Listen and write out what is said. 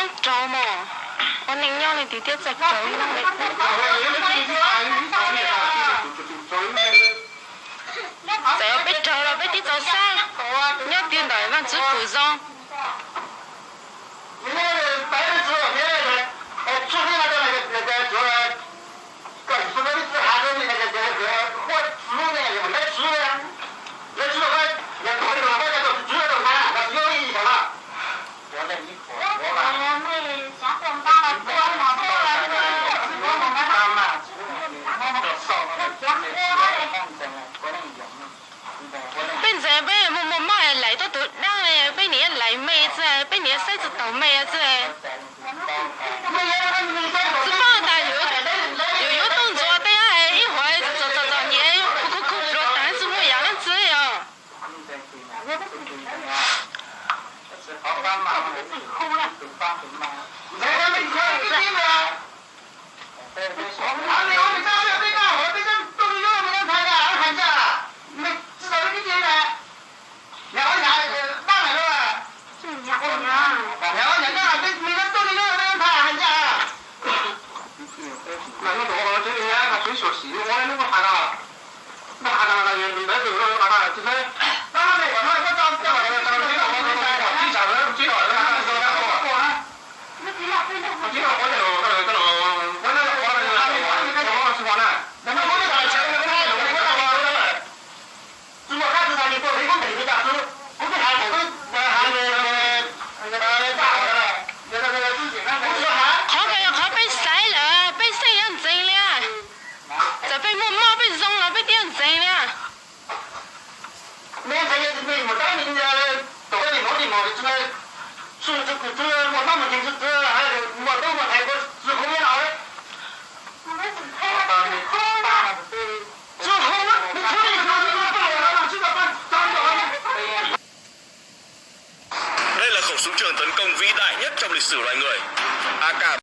Raug mos, ua neej nyob li tiag thiab txawm raug. Txawm peb raug los peb thiaj txaus xab, nyob twg ntawm Vaj Tswv pum zoo. Peb ntxeev peb muaj muaj mob lais tuaj tus dab, peb niam lais me xwb, peb niam saib tsis taus me xwb. Tsis paub tas yuav, yuav tuaj ntxuav tej ib huam txom txom txom nyem, khu khu khu pluav tas xwb muaj yam leej twg os. Qhov ko yog qhov peb xaiv lawm, peb xeej yuav ntxeev li. Txawm peb muaj mob peb zoo los peb thiaj ntxeev li. Đây là khẩu súng trường tấn công vĩ đại nhất trong lịch sử loài người. A K